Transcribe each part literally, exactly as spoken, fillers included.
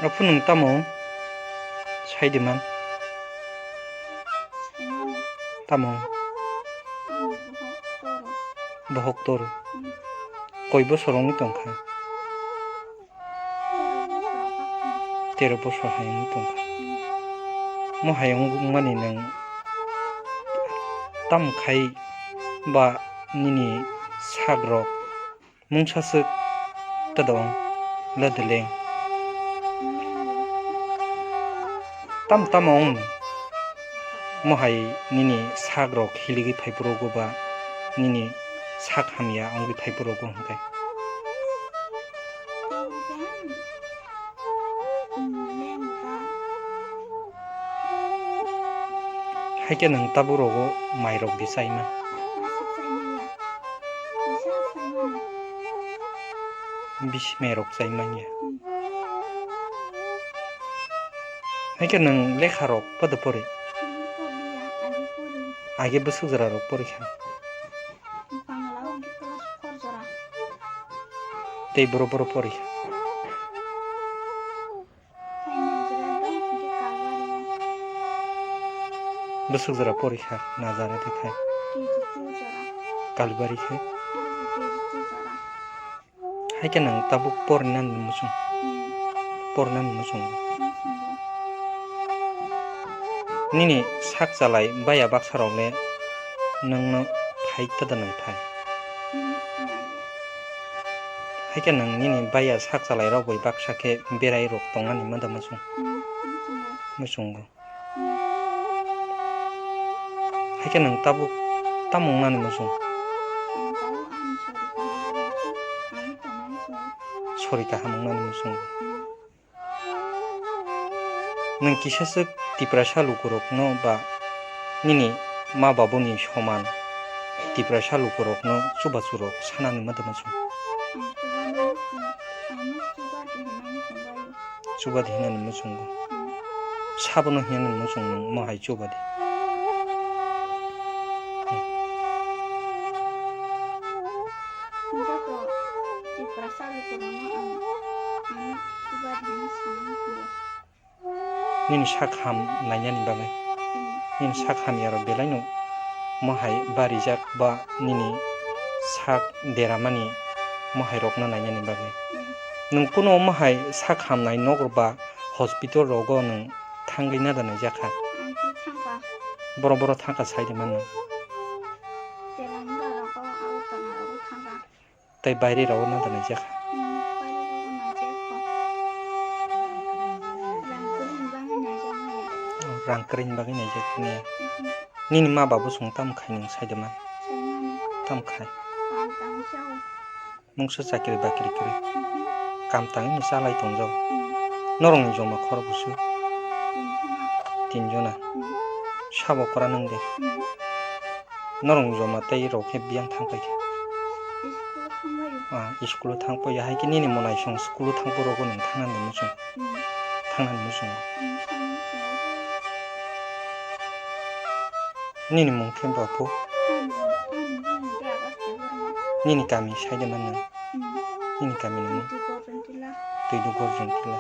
Aphuru nwng tamo sai di man? Tamo? Bohok toro. Koi bosor wngwi tongkha? Tero bosor hai wngwi tongkha. Mo hai wngmani nwng tam khai ba nini sak rok mungsa swk tadong le deleng? Tam tamo wng mo hai nini sak rok hiligwi phai phuru ba nini sak hamya wngwi phai phuru hwnkhe? Haikhe nwng tabuk rogo mairok di chaima? Bisi mairok chai manya. Haikhe nwng lekha rok podo pori? Age bwswk jora rok pori kha? Tei boro boro pori kha? Bwswk jora pori kha Nazareth khai? Kalbari khai? Haikhe nwng tabuk porinani muchung? Porinani muchung. Nini sak chalai baya baksa rok le nwngno phai tada nai phai? Haikhe nwng nini baya sak chalai rok bai baksa khe berai rok tongnani mada muchung? Muchungo. Haikhe nwng tabuk tamo wngnani muchung? Sori kaham wngnani muchung. Nwng kisa swk Tiprasa lukurokno ba nini ma babuni soman Tiprasa lukurokno chubachu rok sanani mada muchung? Chubadi hinani muchungo. Sabono hinani muchung nwng mo hai chubadi. Joto Tiprasa lukurokno ang, ang chubadi hinwi sanani phuio. Nini sak ham nainani bagwi. Nini sak hamyarok belaino mo hai barijak ba nini sak deramani mo hai rokno nainani bagwi. Nwng kuno mo hai sak hamnai nok ba hospital rogo nwng thangwi nada naijakha? Boro boro thangkha saidi mano. Tei baire rogo nada naijakha? Rang kwrwini bagwi naijak maya. Nini ma babu chwng tamo khai nwng saidi man? Tamo khai? Mungsa chakri bakri kwrwi. Kam tangwi ni chalai tongjak. Norokni joma khorok bwswk? Tin jona. Sabo kwra nwng de? Norokni joma tei rok khe biyang thang paikha? Ah, school o thang paiya, hai khe nini mwnaisong school o thang poro bo nwng thangnani muchung? Thangnani muchung. Nini mung khe baphu? Nini kami saide mano? Nini kami ni mung? Twidu Gorjontila.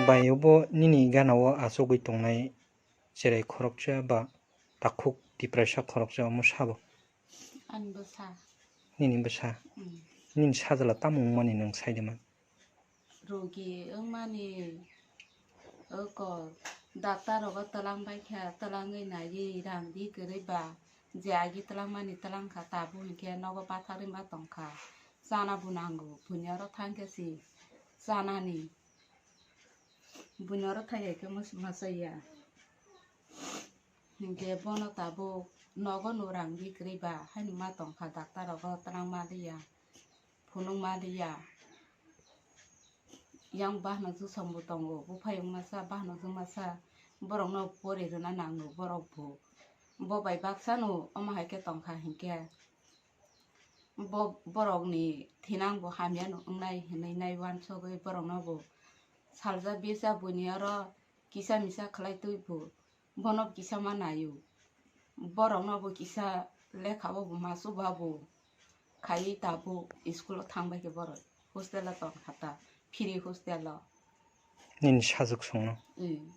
Bai obo nini gana o achugwi tongnai cherai khoroksa ba takhuk Tiprasa khoroksa omo sabo? Ani bwsa. Nini bwsa? Mm. Nini sajla tamo wngmani nwng saide man? Rogi wngmani oko doctor rogo twlang bai kha, twlangwi naiwi rang di kwrwi ba, je agi twlangmani twlang kha, tabuk hinkhe nogo pathar wngma tong kha, chana bo nango, buini oro thang khe si chanani, buini oro thang khe muchung masa ya. Hinkhe bono tabuk nogo no rang di kwrwi ba, haino ma tong kha, doctor rogo twlang ma liya, phunuk ma liya. Yang bahno jwsong bo tongo, buphayung masa, bahno jwng masa, borokno pori rwna nango, borok bo Bo bai baksa no omo hai khe tongkha hinkhe, bo borokni thinang bo hamya no wngnai hinwi nai uansugwi borokno bo salsa bisa buini oro kisa misa khlai twi bo bono kisa ma naio. Borokno bo kisa lekha o bo masu ba bo khaiwi tabuk school o thang bai khe borok hostel o tongkha ta, free hostel o. Nini sajwk songno. Mm.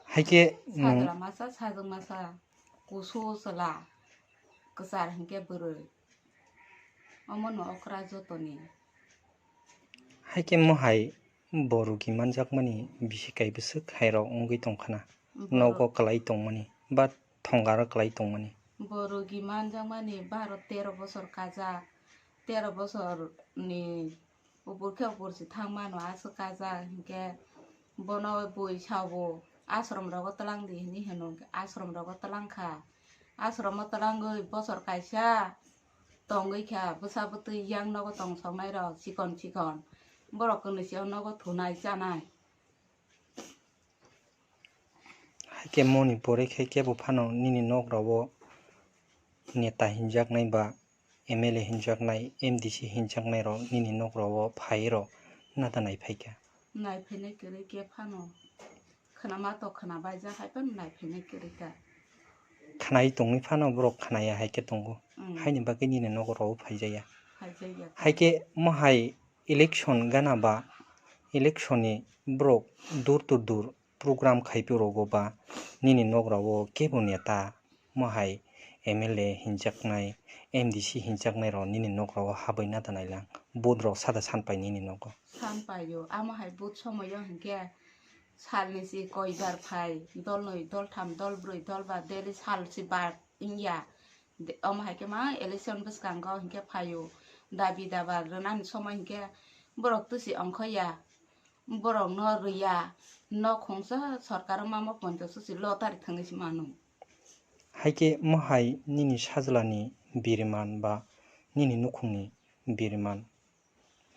Hai khe nwng sajla masa, sajwk masa, kusu chwla, kwchar hinkhe bwrwi. Omo no okra jotoni. Hai khe mohai bo rugi manjakmani bisi kai bwswk hai rok wngwi tongkhana. Bo nogo kwlai tongmani ba thongaro kwlai tongmani. Bo rugi manjakmani baro tero bosor kajak, tero bosor ni upor khe upor se thang mano aswk kajak hinkhe bono bui sabo ashram rogo twlang di hinwi hino, ashram rogo twlang kha, ashram o twlangwi bosor kaisa tongwi kha bwsa bwtwi yang nogo tong songnai rok chikon chikon borok kwnwi se o nogo thunai chanai. Hai khe moni pore khe kebo phano nini nok rogo neta hinjaknai ba M L A hinjaknai, M D C hinjaknai rok nini nok rogo phai rok nata nai phaikha. Nai phainai kwrwi khe phano khwnama to khwnabaijak hai phano nai phainai kwrwi kha. Khwnai tongwi phano borok khwnaya hai khe tongo. Mm. Haini bagwi nini nok rogo phaijaya. Phaijaya. Hai khe mohai election gana ba election ni borok dur to dur program khai phuru rogo ba nini nok rogo kebo neta mohai M L A hinjaknai, M D C hinjaknai rok nini nok rogo habwi nata nai lang. Vote rok sada san pai nini nogo. San paio, amo hai vote somoyo hinkhe salni si koi bar phai, dol noi, dol tham, dol brwi, dol ba, daily sal si bar wngya. De-, omo hai khe ma election bwskango hinkhe phaio, dabi daba rwnani somoi hinkhe borok twisi ongkhoya, borokno rwya, nok khungsa sorkaro mamo ponchash si lottery thangwi si mano. Hai khe mohai nini sajlani biriman ba nini nukhungni biriman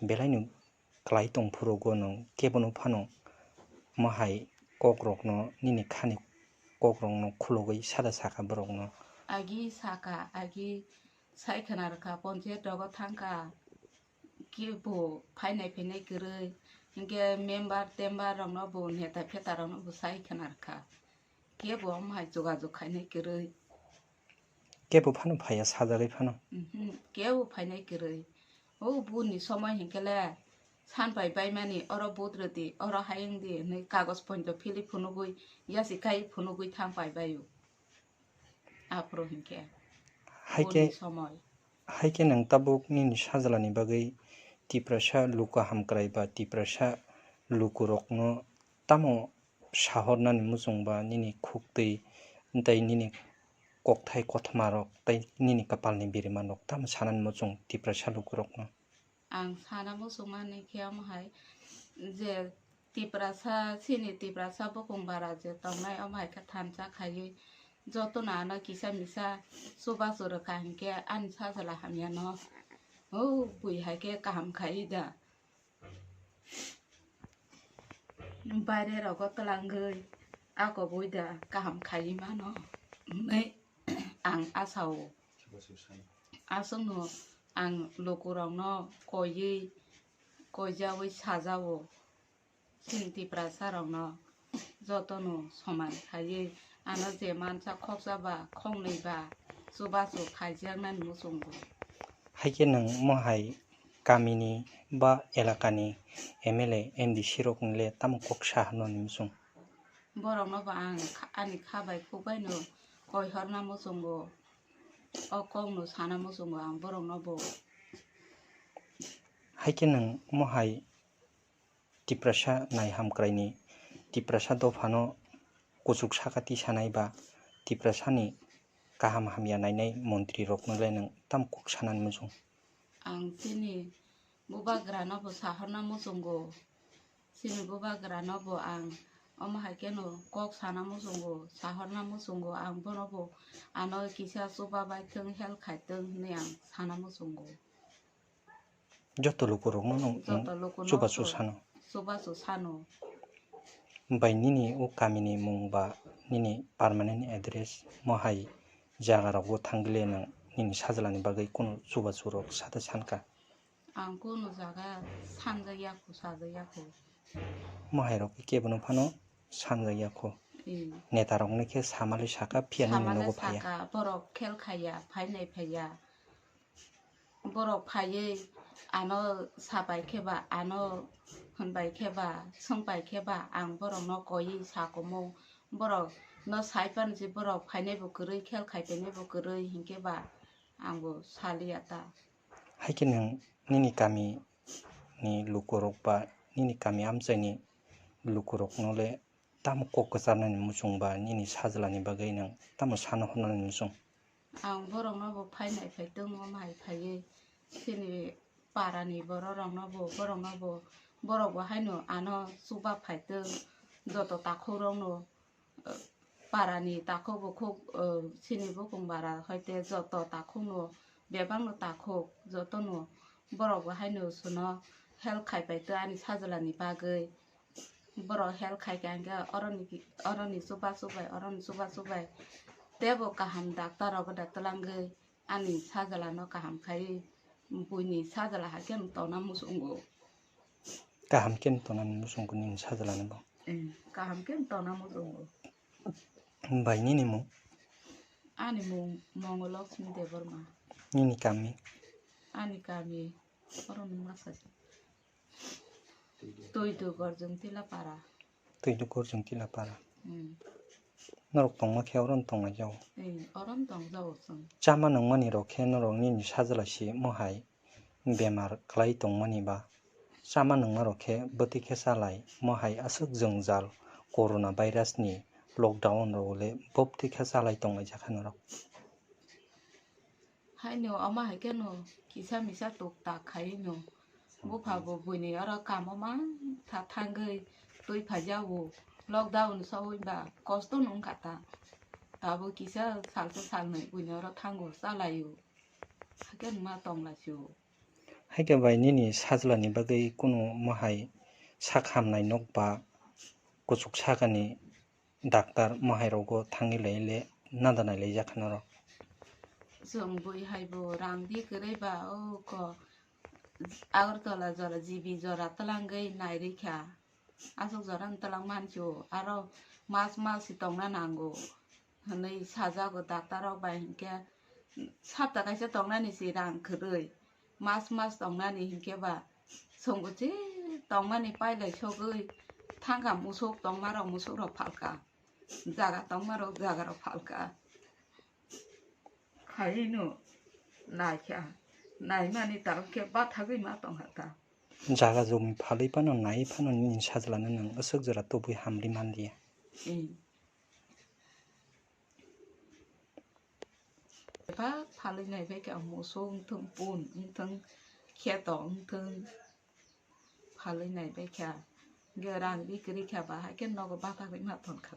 belaino klai tong phuru go nwng kebono phano mohai kokrokno nini khani kokrokno khulugwi sada saka borokno. Agi saka, agi sai khwna rwkha, ponchayat rogo thangkha, kebo phainai phainai kwrwi, hinkhe member tember rokno bo neta pheta rokno bo sai khwna rwkha, kebo omo hai jogajog khainai kwrwi. Kebo phano phaiya sajagwi phano. Mhm, kebo phainai kwrwi. O buni somoi hinkhe le san pai baimani, oro vote rwdi, oro hayung di hinwi kagoj ponjo phili phunugwi, yasi kai phunugwi thang pai baio. Aphuru hinkhe. Hai khe, buni somoi. Hai khe nwng tabuk nini sajlani bagwi Tiprasa luku hamkrai ba Tiprasa lukurokno tamo sahornani muchung ba nini khuktwi tei nini kokthai kothoma rok tei nini kapalni birima rok tamo sanani muchung Tiprasa lukurokno? Ang sana muchungmani khe omo hai je Tiprasa, chini Tiprasa bukung bara je tongnai omo hai khe thansa khaiwi jotono ano kisa misa chubachu rwkha hinkhe ani sajla hamyano o bui hai khe kaham khai da. Baire rogo twlangwi akobwi da kaham khaiwi mano hinwi ang asao. Aswkno ang lukurokno koiwi, koijawi sajao. Chini Tiprasa rokno jotono soman khaiwi ano je mansa khoksa ba khoknwi ba chubachu khaijaknani muchungo. Hai khe nwng mohai kamini ba elakani M L A, M D C rokni le tamo kok sa hwnwi muchung? Borokno bo ang kha-, ani kha bai khuk bai no koi horna muchungo, o kok no sana muchungo ang borokno bo. Hai khe nwng mohai Tiprasa nai hamkraini Tiprasa dophano kuchuk saka tisanai ba Tiprasani kaham hamya nainai montri rokno le nwng tamo kok sanani muchung? Ang chini bubagrano bo sahorna muchungo, chini bubagrano bo ang omo hai kheno kok sana muchungo, sahorna muchungo, ang bono bo ano kisa chuba bai thung, help khai thung hinwi ang sana muchungo. Joto lukurokno nwng, nwng joto lukurokno chubachu sano. Chubachu sano. Bai nini o kamini mung ba nini permanent address mohai jaga rogo thangwi le nwng nini sajlani bagwi kunu chubachu rok sata sankha? Ang kunu jaga sanjakya kho, sajakya kho. Mohai rok khe kebono phano sanjakya kho. Ee. Neta rokno khe samale saka phiya nini nogo phaiya. Samale saka, borok khel khaiya, phainai phaiya. Borok phaiwi ano sabai khe ba, ano hwnbai khe ba, swngbai khe ba, ang borokno koiwi sa kumo. Borokno sai phano se borok phainai bo kwrwi, khel khai painai bo kwrwi, hinkhe ba ang bo saliya ta. Hai khe nwng nini kami ni lukurok ba nini kami amchaini lukurokno le tamo kok kwcharnani muchung ba nini sajlani bagwi nwng tamo sana hwnani muchung? Ang borokno bo phainai phai tongo, mai phaiwi chini parani borok rokno bo, borokno bo, borok bo haino ano chuba phai tong, joto takhuk rokno, eh, parani takhuk bukhuk, eh, chini bukung bara hoite joto takhukno, bebakno takhuk jotono borok bo haino chwngno help khai pai tong ani sajlani bagwi. Borok help khai kha hwnkhe oroni, oroni chuba chubai, oroni chuba chubai. Teibo kaham doctor rok da twlangwi ani sajlano kaham khai, buini sajla hakhe tongna muchungo. Kaham khe tongna muchungo nini sajlano bo? Em, kaham khe tongna muchungo. Bai nini mung? Ani mung Mongolokchmi Debbarma. Nini kami? Ani kami oro ni masa. Twidu Gorjong Tila para. Twidu Gorjong Tila para. Hmm. Norok tongma khe oro tongma jao. Hmm, oro tong jao chwng. Chama nungmani rok khe norok nini sajla si mohai bemar kwlai tongmani ba. Chama nungma rok khe bwtwi khe chalai mohai aswk jwngjal corona virus ni lockdown rok le bwtwi khe chalai tonglaijak kha norok. Haino omo hai kheno kisa misa tuk tak khaino bupha bo buini oro kamo mantha thangwi twi phaijago. Lockdown sohoi ba kosto no wngkha ta. Tabuk kisa salsa salnwi buini oro thango chalaio. Hakhe ma tonglaisio. Hakhe bai nini sajlani bagwi kunu mohai sak hamnai nok ba kuchuk sakani Doctor mohai rogo thangwi lai le nada nai lai jak norok. Chwng bui hai bo rang di kwrwi ba o ko Agartala jora G B jora twlangwi nai rikha. Aswk jora twlang mancho aro mas mas si tongna nango hwnwi sajago doctor rok bai hinkhe sapta kaisa tongnani si rang kwrwi. Mas mas tongnani hinkhe ba chwngbo je tongmani pailai sogwi thangkha musuk tongmarok musukrok phalkha, jaga tongmarok jagarok phalkha. Khaino naikha, naimani tabuk khe bathagwi ma tongkha ta. Jaga jumi phalwi phano naiwi phano nini sajlano nwng aswk jora tubui hamri manliya. Hmm. Ba phalwi nai bai kha musuk wngthung pun wngthung kheto wngthung phalwi nai bai kha. Hwnkhe rang ri kwrwi kha ba hai khe nogo bathagwi ma tongkha.